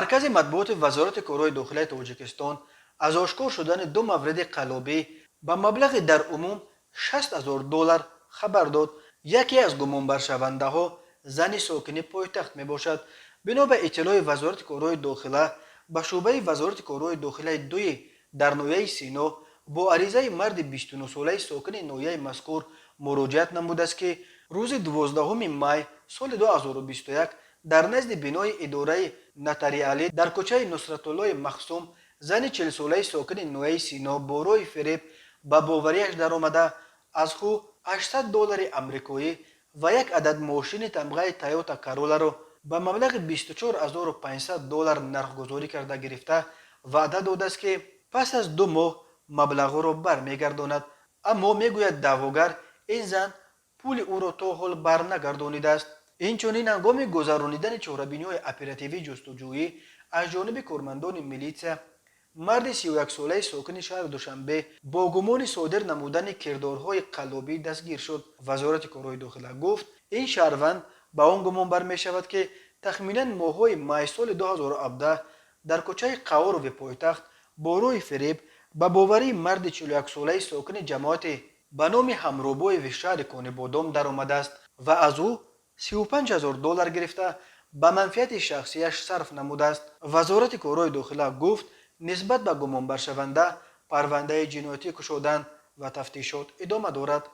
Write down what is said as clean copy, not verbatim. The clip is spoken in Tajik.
Маркази матбуоти Вазорати корҳои дохилаи Тоҷикистон аз ошкор шудани ду мавриди қаллобӣ ба маблағи дар умум 60 000 доллар хабар дод. Яке аз гумонбаршавандаҳо зани сокини пойтахт мебошад. Бино ба иттилои Вазорати корҳои дохила, ба шӯъбаи Вазорати корҳои дохилаи дуи дар ноҳияи Сино бо аризаи марди 29-солаи сокини ноҳияи мазкур муроҷиат намудааст, ки рӯзи 12 май соли 2021 дар назди бинои идораи нотариалӣ дар кӯчаи Нусратуллои Махсум зани 40-солаи сокини ноҳияи Сино бо роҳи фиреб ба боварияш даромада, аз ӯ 800 доллари амрикоӣ ва як адад мошини тамғаи Тойота Короларо ба маблағи 24 500 доллар нархгузорӣ карда гирифта, ваъда додааст, ки пас аз 2 моҳ маблағҳоро бармегардонад. Аммо, мегӯяд даъвогар, ин зан пули ӯро то ҳол барнагардонидааст. Инчунин, ҳангоми гузаронидани чорабиниҳои оперативӣ ҷустуҷӯӣ аз ҷониби кормандони милитсия марди 31-солаи сокини шаҳри Душанбе бо гумони содир намудани кирдорҳои қаллобӣ дастгир шуд. Вазорати корҳои дохила гуфт, ин шаҳрванд ба он гумон бармешавад, ки тахминан моҳҳои май соли 2017 дар кӯчаи Қаҳҳорови пойтахт бо роҳи фиреб ба боварии марди 41-солаи сокини ҷамоати ба номи Ҳамробоеви шаҳри Конибодом даромадааст ва аз ӯ 35 000 доллар гирифта, ба манфиати шахсияш сарф намудааст. Вазорати корҳои дохила гуфт, нисбат ба гумонбаршаванда парвандаи ҷиноятӣ кушоданд ва тафтишот идома дорад.